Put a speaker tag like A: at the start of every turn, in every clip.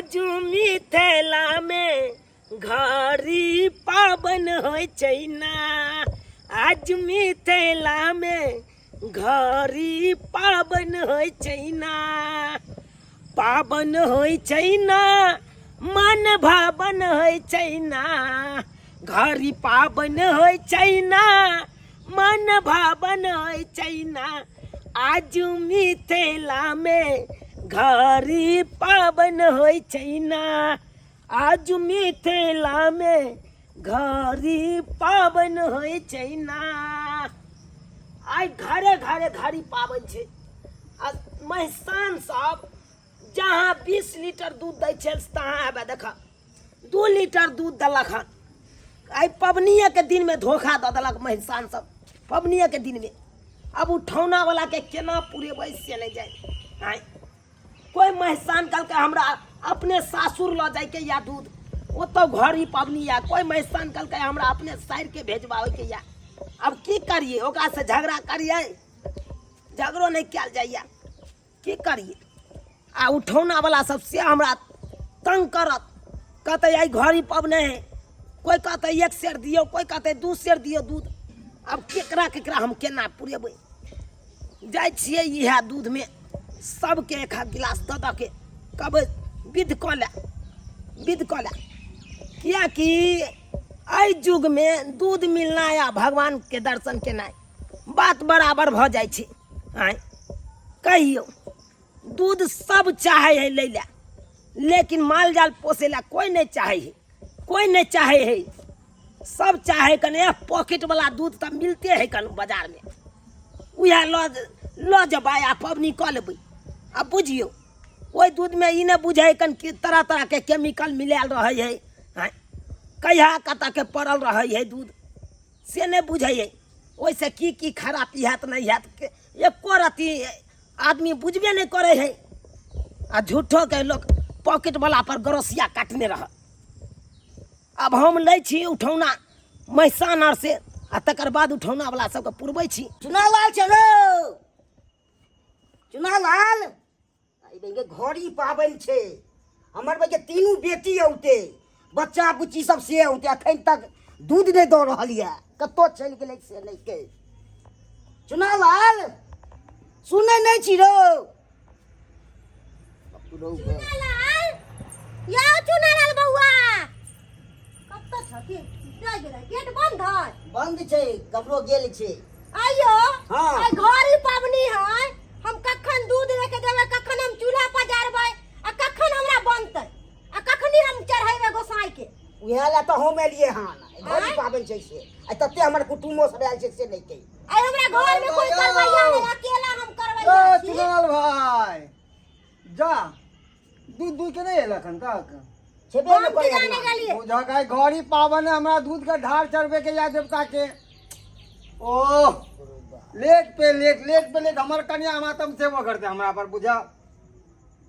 A: आजू मिथिलामे घड़ी पाबनि होइ छै ना। आज मिथिलामे घड़ी पाबनि होइ छै ना। पाबनि होइ छै ना, मन भावन होइ छै ना। घड़ी पाबनि होइ छै ना, मन भावन होइ छै ना। आजू मिथिलामे घड़ी पाबनि होइ छै ना। आजू मिथिलामे घड़ी पाबनि होइ छै ना। आइ घरे घरे घड़ी पाबनि छै। आ महिसान सब जहाँ 20 लीटर दूध दै छै तहाँ हेबे देख 2 लीटर दूध देलक हन। आइ पबनिएके दिनमे धोखा दऽ देलक महिसान सब पबनिएके दिनमे। अब उठौना वाला के केना पुरेबै से नहि जाय। आँय कोई महिसान कहलकै हमरा अपने सासुर लऽ जाइके या दूध, ओतऽ घड़ी पबनी या। कोई महिसान कहलकै हमरा अपने साइरके भेजबाबैके या। अब की करिए, ओकरा से झगड़ा करिए? झगड़ो नहि कयल जाइए, की करिए? आ उठौना वाला सब से हमरा तंग करत, कहते आइ घड़ी पबने है। कोई कहते 1 सेर दियौ, कोई कहते 2 सेर दियौ दूध। अब केकरा केकरा हम केना पुरेबै? जाइ छियै इएह दूधमे सबके एक गिलास दऽ दऽ के कहबै विध कऽ ले, विध कऽ ले। किएकि एहि युगमे दूध मिलनाइ आ भगवानके दर्शन केनाइ बात बराबर भऽ जाइ छै। आँय कहियौ, दूध सब चाहै है लै लए, लेकिन माल जाल पोसै लए कोइ नहि चाहै है, कोइ नहि चाहै है। सब चाहे कने पॉकेट वाला दूध तऽ मिलते है कन बाजार में, उएह लऽ जेबै आ पबनी कऽ लेबै। आ बुझियौ ओहि दूधमे ई नहि बुझै कन कि तरह तरहके केमिकल मिलायल रहै है। आँय कहिया कतऽके पड़ल रहै है दूध से नहि बुझै है। ओहिसँ की की खरापी हैत नहि हैत एको रत्ती आदमी बुझबे नहि करै है। आ झूठोके लोक पॉकेटवला पर गरोसिया काटने रहत। आब हम लै छी उठौना महिसान आर से, आ तकर बाद उठौना वाला सबके पुरबै छी।
B: चुनालाल चलो, चुनालाल, एहि बेर घड़ी पाबनि छै। हमर बेर तीनू बेटी औते, बच्चा बुच्ची सब से औते। अखन तक दूध नहि दऽ रहल यऽ, कतऽ चलि गेलै से नहि के। चुनालाल सुनै नहि छी रौ?
C: चुनालाल, यौ चुनालाल बौआ कतऽ छथिन? जा गेलै, गेट बंद है?
B: बंद छै, ककरो गेल छै।
C: आइयो?
B: हाँ।
C: आइ घड़ी पाबनी है, हम कखन दूध लेके देबै, कखन हम चूल्हा पजारबै, आ कखन हमरा बनतै, आ कखनी हम चढ़ेबै गोसाई के?
B: उएह लए तऽ हम एलियै हन, घड़ी
C: आँय?
B: पाबनि छै से। आ तते हमर कुटुमो सब आयल छै से नहि कहि।
C: आइ हमरा घर में कोई करवैया नहीं, अकेला हम करवैया
D: ओ
C: छी।
D: चुनाल भाई जा, दूध दूध के नहीं एल अखन तक?
B: छेबे
C: हम
B: नहि
C: की
B: करै
C: जाने
B: अगना।
C: गेलियै।
D: बुझक आइ घड़ी पावन है, हमरा दूध के ढार चढ़बे के या देवता के। ओह लेट पे लेट, लेट पे लेट। हमर कन्या हमरा तम सेवो करते हमरा पर। बुझा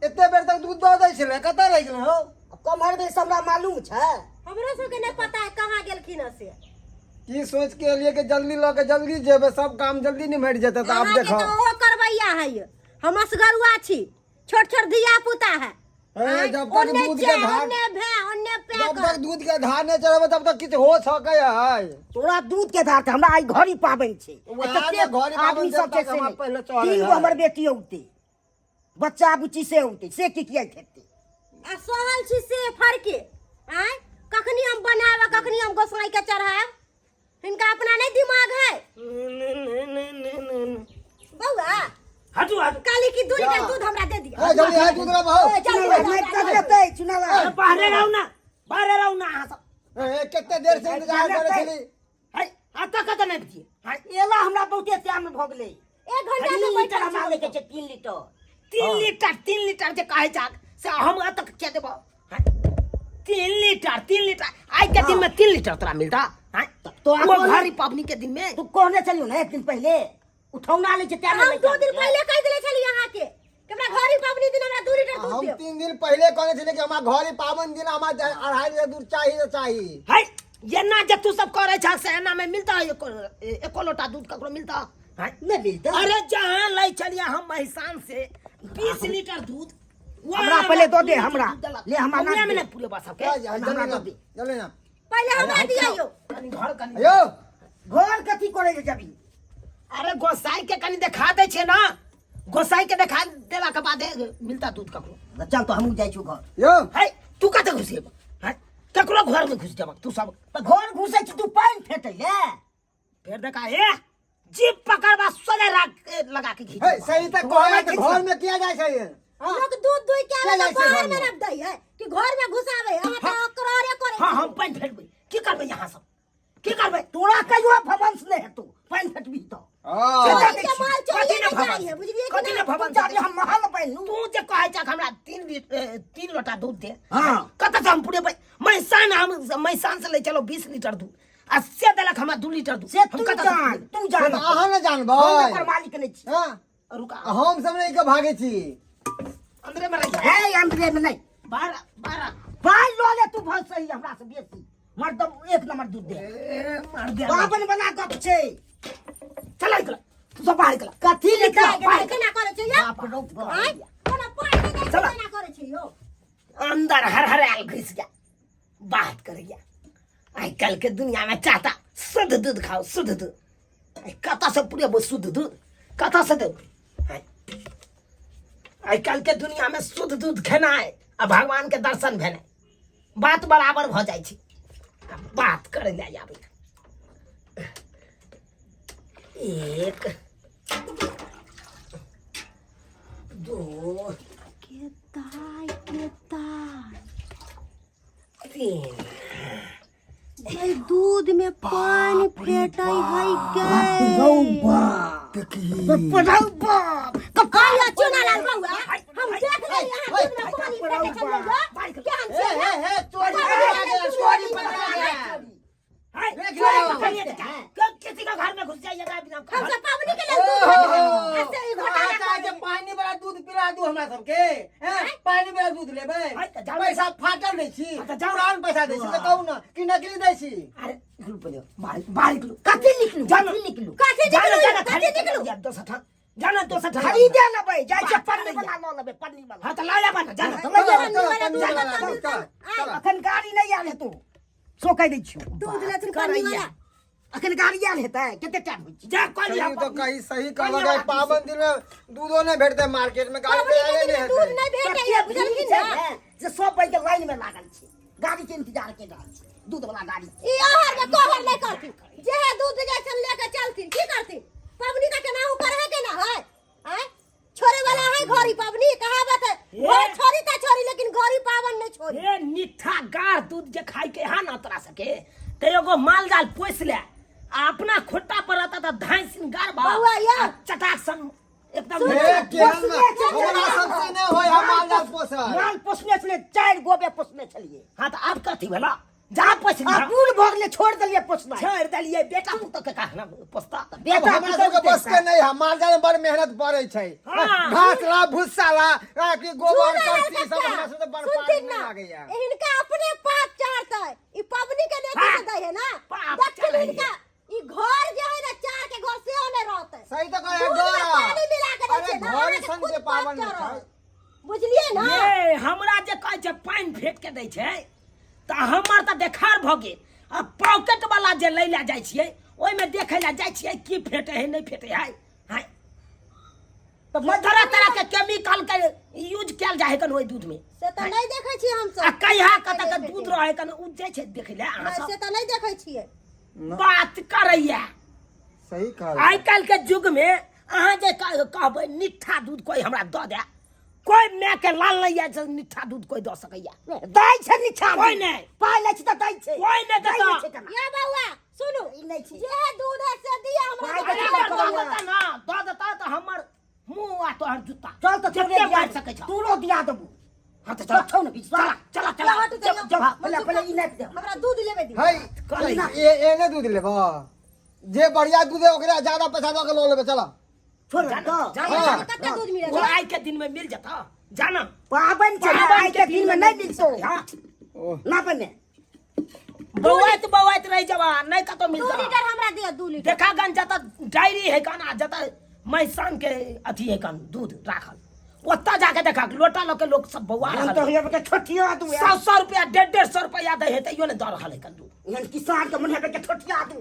D: एते बेर तक दूध दऽ दै छलै, कतऽ रहि गेलै हौ?
B: कमहर बेर से हमरा मालूम छै।
C: हमरो सबके नहि पता है कहाँ गेलखिन हँ से।
D: की सोच के एलियै कि जल्दी लऽ के जल्दी जेबै, सब काम जल्दी निमटि जेतै। तऽ आब
C: अहाँके
D: देखो
C: तऽ ओहो करवैया है, हम असगरुआ छी, छोट छोट धिया पुता है।
D: ए,
C: आँय,
D: जब तक
C: ओन्ने
D: दूध के
C: चे,
D: धार
C: ओन्ने भे, ओन्ने पे
D: जब
C: कर।
D: तक दूध के धार नहि चढ़ेबै तब तक किछु हो सकै है।
B: तोरा दूध के धार छै, हमरा आइ घड़ी पाबनि छै।
D: वएह
B: तते
D: ने घड़ी पाबनि
B: आदमी सब छै
D: देवता
B: से
D: के हमरा
B: नहि।
D: पहिले चढ़ै
B: तीन गो
D: है।
B: हमर बेटी औते, बच्चा बुच्ची से औते, से की किया खेतै?
C: आ सहल छी से फरके। आँय कखनी हम बनायब आ कखनी हम गोसाई के चढ़ायब, हिनका अपना नहीं दिमाग है। बौआ
A: हटू हटू।
C: काली की 2 लीटर दूध हमरा दे दिया।
D: ए, जल्दी है दूध ला बहू।
C: ए, जल्दी
B: चुनाव
C: दे
B: नहि
C: दिया।
B: तक देतै, चुनाव।
A: अरे बाहरे रहू ना, बाहरे रहू ना अहाँ सब।
D: ए, कते देर से इंतजार करै छली।
A: है, आ तक कतऽ नहि दिए? है,
B: एला हमरा बहुते टाइम भऽ गेलै।
C: एक घंटा
B: तीन
C: से
B: लीटर
C: बैठल
B: हमरा
C: छी।
B: लैके छै, 3 लीटर।
A: 3 लीटर, 3 लीटर जे कहै छाक से हम एतऽ के देबौ? है, 3 लीटर, 3 लीटर आइ के दिन में 3 लीटर तोरा मिलता? है,
B: तो
A: वो घड़ी पबनी के दिन में
B: तू कहने छलियौ ने एक दिन पहिले उठौना लै छै तें
C: हम
B: ने
C: 2 दिन पहिले कहि देले छलियै अहाँके कि हमरा घड़ी पबनी दिन हमरा 2 लीटर दूध
D: हम
C: दियौ।
D: 3 दिन पहिले कहने छलियै कि हमरा घड़ी पाबनि दिन हमरा 2.5 लीटर दूध चाही तऽ चाही।
A: है, एना जे तू सब करै छह से एना में मिलता है एको लोटा दूध ककरो मिलता है?
B: नहि मिलता।
A: अरे जहाँ लै छलियै हम महिसान से 20 लीटर दूध,
B: हमरा पहिले दऽ दे हमरा ले हमरा
A: हमरा में
B: ना
A: नहीं पूरे बा सबके
B: हमरा दऽ दे
D: चले ना
C: पहिले हमरा दिया यौ
A: कनी घर कनी
D: यौ
B: घर कथी करे के जबी
A: अरे गोसाई के कनी देखा दे छे ना गोसाई के देखा देला के बाद मिलता दूध ककरो
B: चल तो हमहूँ जाइ छी घर
D: यौ
A: है तू कते घुसेब है ककरो घर में घुस जेबक तू सब
B: तऽ घर घुसै छी तू पानि फेटै ले
A: फेर देखा ए जीप पकड़बा सोले राख लगा के घीच
D: हे सही तऽ कहै तऽ घर में किया जाइ छै हाँ?
C: लोग दूध दुहि के आवे
D: चल
C: तऽ
D: जाइ छै
C: बाहर में
D: घरमे।
C: रख दै है कि घर में घुसावे अहाँ तऽ अकरारे करै
A: हाँ
C: छी।
A: हम पानि फेटबै की करबै यहाँ सब की करबै
B: तोरा कहियो भवंश नहि हेतौ पानि फेटबी तऽ
D: हाँ।
C: चोरी के माल
A: कथी
C: चोरी
A: ने
C: नहि
A: भवन?
C: जाइ है बुझलियै कि
A: कथी ने
C: ना
A: भवन?
B: तू जाबे हम महल बनलू
A: तू जे कहै छक हमरा तीन लोटा दूध दे
B: हाँ।
A: कतऽ से हम पुरेबै मैसान हम मैसान से ले चलो 20 लीटर दूध आ से देलक हमरा 2 लीटर दूध
B: से
A: हम
B: तू
A: कतऽ से
B: जान
A: पुरेबै?
B: तू जान
D: से तऽ अहाँ ने जानबै।
B: हम ओकर मालिक नहि छी
D: हाँ?
A: रुका
D: हम सब नहीं के भागे छी
A: अंदरे में रह
B: हे अंदरे में नहीं
A: बारह बारह
B: पाइ लऽ ले तू भल सही हमरा से बेसी मर्दम एक नंबर दूध दे
A: ए, मार दे
B: बाबन वाला गप छै
A: चला निकल तू सब बाहर निकल
B: कथी
C: केना
B: लिखा
C: केना करै छै यौ
B: बाप रौ बाप।
C: आँय? कोना पाइ नहि दै छै
A: चला।
C: केना करै छै यौ
A: अंदर हर हर आयल घुस गया बात कर गया आइ काल्हि के दुनिया में चाहता शुद्ध दूध खाओ शुद्ध दूध आइ कतऽ से पुरेबो शुद्ध दूध कतऽ से देबो आइ आइ काल्हि के दुनिया में शुद्ध दूध खेनाइ आ भगवान के दर्शन भेनाइ बात बराबर भऽ जाइ छै आ बात करै लए आबै एक दू
C: के दाय के दाय
A: तीन
C: जे दूध में पानी फेटै है गे
B: रौ बाप रौ बाप
C: आया चुना लाल बउआ हम देख ले यहाँ दूध में पानी फेटै छलै ग केहन
D: हे
C: छै
D: हे हे चोरी पकड़ा गया चोरी पकड़ा गया
A: हाय,
D: देख
A: चोरी
D: लो।
A: पकड़िए तो क्या? क्यों किसी का घर में घुस जाइएगा बिना
C: हम सब पाबनि के लेल दूध
D: ओहो,
C: लेबै। आ से ई घोटाला
D: अहाँ चाहै छै पानि वाला दूध पिला दू हमरा सबके हैं? पानि वाला दूध लेबै
A: है तऽ जाउ।
D: पैसा फाटल दै छी
A: हाँ तऽ जाउ।
D: पुरान पैसा दै छी तऽ कहू ने कि नकली दै छी
A: अरे निकलू पहिले बाहर बाहर निकलू
B: कथी निकलू
A: जानो।
B: कथी निकलू
C: कथी
A: जानो
C: निकलू
A: जानो
C: कथी
A: खरीद
C: निकलू
A: के दोसर ठाम जानो दोसर ठाम
B: खरीदे लेबै जाइ छै
A: बात
B: पन्नी
A: करैया।
B: वाला लऽ लेबै पन्नी वाला
A: हाँ तऽ लऽ जाबा ना जानो
B: तऽ लऽ
D: चलो,
B: जाबा।
D: चलो,
C: वाला
D: पन्नी
C: दूध
D: वाला
C: वाला
D: दूध,
C: दूध,
D: चलो,
C: आय।
D: चलो।
B: अखन गाड़ी नहि आयल हेतौ सो कहि दै छियौ
C: दूध लेथिन पन्नी वाला
B: अखन गाड़ी आयल हेतै कते टाइम होइ छै
A: जा कल
D: सही तो कही सही कहलक है पावन दिन में दूधो नहीं भेटते मार्केट में गाड़ी
C: पाबनि
D: पे
C: के
D: आले
C: दिन
D: नहीं
C: में दूध
D: हेतै
C: नहि भेटै
B: कते
C: है
B: भीड़
C: बुझलखिन
B: छै
C: ना
B: ने जे सब बैठ के लाइन में लागल छै गाड़ी के इंतजार के रहल छै दूध वाला गाड़ी
C: ई अहर के कोहर नहि करथिन जेहे दूध जाइ छन लेके चलथिन की करथिन पबनी का केनाहू करे के ना है आय छोड़े वाला है घड़ी पबनी कहावत है घर छोड़ी त छोड़ी लेकिन घड़ी पावन नहीं छोड़ी
A: हे निठा गाढ़ दूध जे खाइ के हा ना तोरा सके ते एगो माल जाल पोस ले आ अपना खोटा पर रहता त धाई सिन गाड़ बा
C: बउआ यौ।
A: आ चटाक सन एकदम
D: हे केहन
B: पोसने छलियै।
D: हमरा सबसे नहि होय हम माल जाल पोसल
B: माल पोसने छलियै चारि गोबे पोसने छलियै
A: हाँ त आब कथी भेला जा पोस
B: आ बूढ़ भऽ गेलै छोड़ि देलियै पोसनाइ
A: छोड़ देलियै बेटा पुतोह के कहना पोसता
B: बेटा
D: हमरा सबके बस के नहीं है माल जाल में बड़ मेहनत पड़े छै
A: हाँ।
D: घास ला भुस्सा ला राखी गोबर
C: सुनै
D: करसी
C: लाल
D: सब
C: कक्का,
D: हमरा सबके बड़ पार
C: सुनथिन
D: नहीं
C: ना
D: लागैया
C: हिनका अपने पाप चढ़तै ई पबनी के नेती
A: हाँ।
C: से दै है ना
A: पाप
C: देखथिन
A: चढ़ै है।
C: हिनका ई घर जे है ना चार के घर सेहो नहीं रहतै
D: सही तो कहे
C: दूध में पानी मिला के दै
D: अरे
C: छै ना
D: घर
C: अहाँके
D: सन
C: खुद
D: के
C: पाप
D: पावन
C: चढ़त।
D: छै
C: बुझलियै ना
A: ये हमरा जे कहै छै पानि फेंक के दै छै तऽ हमर तऽ देखार भऽ गेल आ पॉकेट वाला जे लै लए जाइ छियै ओहिमे देखै लए जाइ छियै की फेटे है नहि फेटे है है
B: तऽ
A: तरह तरह के केमिकल के यूज कयल जाइ है कन ओहि दूध में
C: से तऽ नहि देखै छियै हमसब
A: आ कहिया कतऽ के दूध रहै कन उ जाइ छै देखै लए अहाँ
C: नहि,
A: सब
C: से तऽ नहि देखै छियै
A: बात करैया
D: सही कहल
A: आइ काल्हि के युग में अहाँ जे कहबै निट्ठा दूध कोई हमरा दऽ दे कोई माय के लाल नहीं है जे निट्ठा दूध कोई दऽ सकैया
B: दै छै निछा
A: कोई नहि।
B: पाइ लै छै तऽ दै छै
A: कोई नहि
B: दै
A: देतौ।
B: छै केना?
C: ये बौआ सुनू
B: ई नहि छै।
C: जे दूध है से दिअ हमरा
B: पाइ
A: अरे
B: के
A: अगर दऽ
B: करैया।
A: देता ना दऽ देता तऽ हमर मुंह आ तोहर जूता
B: चल तऽ तोरे
A: जते
B: दिया
A: मारि सकै छौ
B: तोरो दिया देबो
A: हाँ तऽ चल
B: छौ ने विश्वास
A: चला चला
C: हट
A: चला
C: जाइयो।
A: जब
B: पहिले पहिले ई नापि दे
C: हमरा दूध लेबे दिअ
D: है
A: कहली।
D: ए एने दूध लेबो जे बढ़िया दूध है ओकरा ज्यादा पैसा दऽ के लऽ लेबै चल
B: छोड़
A: जाना,
B: दऽ
A: जाना,
D: हाँ।
A: जाना।
C: कते दूध मिले
A: वो आइ के दिन में मिल जाता जाना
B: पाबनि छै
A: पाबनि
B: आइ के दिन में नहीं मिलतो
A: हाँ
B: ना बने
A: बौआइत बौआइत रहि जबा नहीं कतौ
C: दू
A: मिलता
C: लीटर हमरा दिअ 2 लीटर
A: देखा गन जता डायरी है कन आ जता मैसान के अथी है कन दूध राखल ओतऽ जाके देखा लोटा लऽ के लोक सब बौआ
B: हम
A: रहल
B: तो
A: है।
B: होइए के ठोठिया दू
A: सौ सौ रुपया डेढ़ डेढ़ सौ रुपया दै है तैयो नहि दऽ रहल है कन दूध।
B: एहन किसान के मन के ठोठिया दू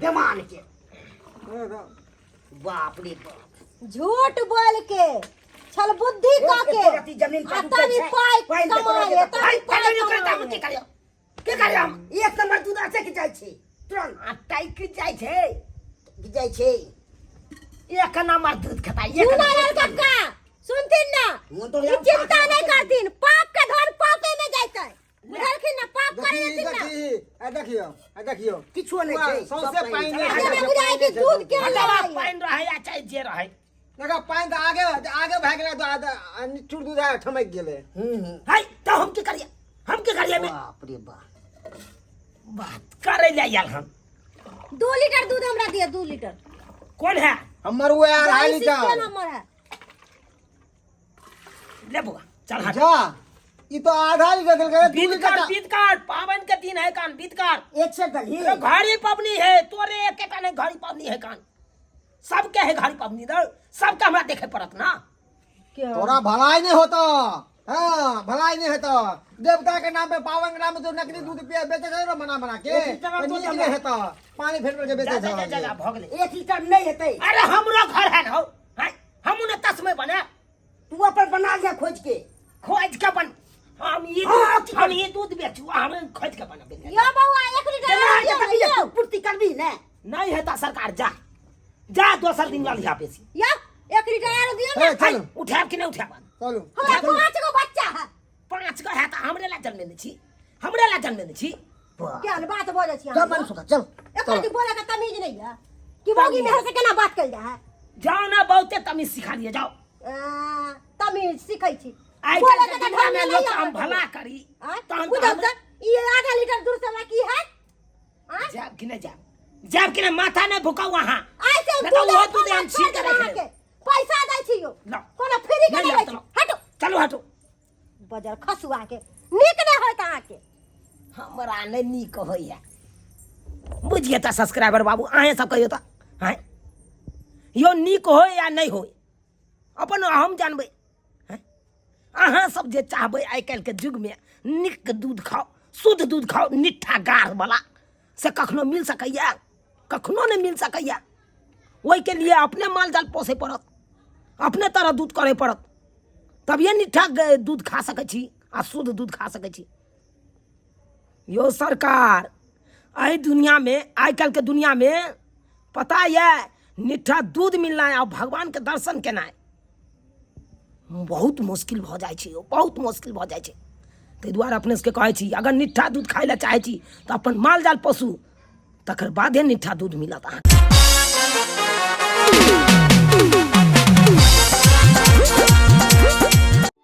B: बेमान के बाप रे बाप।
C: झूठ बोल के छल बुद्धि
B: एक
C: क के
B: एको रत्ती जमीन पर
C: आ
B: उपजै
C: तभी
B: छै,
C: पाइ
B: पानि के
C: कमाए
B: तोरा
C: तभी
A: हाय,
C: पाइ
A: तैयो नहि करता, हम
C: कमाए
A: की करियौ? की करियौ हम?
B: एक नंबर दूध अटक जाइ छै तुरंत।
A: आ टकि जाइ छै।
B: जाइ छै।
A: एक नंबर दूध खेता, एक
C: सुना
A: नंबर।
C: लाल कक्का सुनथिन ना।
B: मोन तो
C: ई
B: यार
C: चिंता
B: पाप
C: नहीं करथिन, पाप के धन पापे में जैतै, बुझलखिन ना? पाप करे
D: देखी
C: जेथिन ना।
D: देखी, आ देखियो, आ देखियो।
B: किछो नहि छै।
D: सौंसे
B: सब
D: पानि
B: छै।
D: नहि
C: आगे
D: छै,
C: में बुझाइ कि
D: पानि
C: दूध के
A: हटावा,
C: लड़ाई।
A: पानि रहै या चाहे जे रहै।
D: देखा, पानि तऽ आगे आगे भए गेलै तऽ निठुर दूध आगे ठमकि गेलै।
B: हूँ हूँ
A: है तऽ हम की करियै, हम की करियै में?
B: बाप रे बाप।
A: बात करै लए आयल हम।
C: 2 लीटर दूध हमरा दिअ, 2 लीटर।
A: कोन है?
D: हमर उएह 2.5
C: बाईस
D: लीटर
C: नंबर है।
A: ले बुआ, चल हट।
D: जा, ई तो आधा लीटर देलकै, दू
A: बीत
D: लीटर
A: कर,
D: तऽ-
A: बीत कर, पावन के दिन है कान, बीत कर।
B: एक से दही।
A: तो घड़ी पबनी है तोरे, एकेटा नहीं घड़ी पबनी है कान, सबके है घड़ी पबनी दर, सबके हमरा देखे पड़त ना।
D: तोरा भलाई नहीं होता, हाँ भलाई नहीं होता। देवता के नाम पे, पावन के नाम पे तो नकली दूध पिया बेचे छै ना बना बना के।
B: एक लीटर
D: तो
B: दूध
D: नीक
B: हमरा-
D: नहीं होता, पानी फेट फेट के
A: जा
D: बेचे
A: जा जा जा, जा
D: छै।
A: भऽ गेलै।
B: 1 लीटर नहीं हेतै।
A: अरे हमरो घर है ना हौ, हैं? हमहूँ ने तस्मै बने।
B: तू अपन बना लिया खोज के।
A: खोज के बन, हम ई
B: हाँ,
A: दूध, हम ई दूध बेचू, हम खोज के बनाबे।
C: यो बौआ, 1 लीटर
B: केना
C: दियौ
B: हेतै?
C: ना, यौ।
B: पूर्ति करबी ने?
A: नहीं हेता सरकार, जा जा दोसर दिन लऽ लिहा बेसी।
C: यौ, 1 लीटर आरो दियौ ना।
D: हे, चलू।
A: है, उठायब कि नहीं उठायब?
D: चलू।
C: हमरा 5 गो बच्चा है।
A: 5 गो है तऽ हमरे ला जन्मेने छी, हमरे ला जन्मेने छी।
C: क्या बात बजै छी
B: चल
C: अहाँ?
B: मन सुखा चल।
C: एको रत्ती बोले के तमीज नहीं है कि मौगी मेहर से केना बात कयल जाय है।
A: जाओ ना, बहुते तमीज सिखा लिये, जाओ।
C: आ, तमीज सीखै छी।
A: आइ
C: बोले
A: काल्हि
C: के
A: के
C: तऽ
A: दुनिया
C: ढंग
A: में
C: नहीं
A: लोक
C: आबै
A: हम
C: छै।
A: भला करी
C: आँय?
A: तहन तऽ
C: बुझल
A: हम
C: तऽ ई आधा लीटर दूध से हमरा की हैत? आँय?
A: जायब कि नहि जायब, जायब कि नहि? माथा नहि भुकाउ अहाँ।
C: आइ से
A: नहीं तऽ
C: दूध
A: ओहो दूध
C: हम
A: हम
C: छोड़ि
A: छीन के
C: देब
A: राखि
C: अहाँके।
A: लेब।
C: पैसा दै छी यौ।
A: लाउ।
C: कोनो फ्री के
A: नहि
C: नहि
A: लाउ
C: दै
A: तऽ
C: छी।
A: लाउ।
C: हटू।
A: चलू हटू।
C: बजर खसुआ के नीक नहि होयत अहाँके।
A: हमरा नहि नीक होइए, बुझिए तऽ सब्सक्राइबर बाबू, अहेँ सब कहियौ तऽ आँय यौ, नीक होय या नहि होय अपन हम जानबै। आँय? अहाँ सब जे चाहबै आइ काल्हिके युगमे नीक दूध खाउ, शुद्ध दूध खाउ, निट्ठा गाढ़वला, से कखनो मिल सकैए? कखनो नहि मिल सकैए। ओहिके लिए अपने माल जाल पोसै पड़त, अपने तरह दूध करै पड़त, तभिए निट्ठा दूध खा सकै छी आ शुद्ध दूध खा सकै छी। यौ सरकार, एहि दुनियामे, आइ काल्हिके दुनियामे पता यऽ, निट्ठा दूध मिलनाइ आ भगवानके दर्शन केनाइ बहुत मुश्किल भऽ जाइ छै यौ, बहुत मुश्किल भऽ जाइ छै। ताहि दुआरे अपने सबके कहै छी, अगर निट्ठा दूध खाइ लए चाहै छी तऽ अपन माल जाल पोसू, तकर बादे निट्ठा दूध मिलत अहाँके।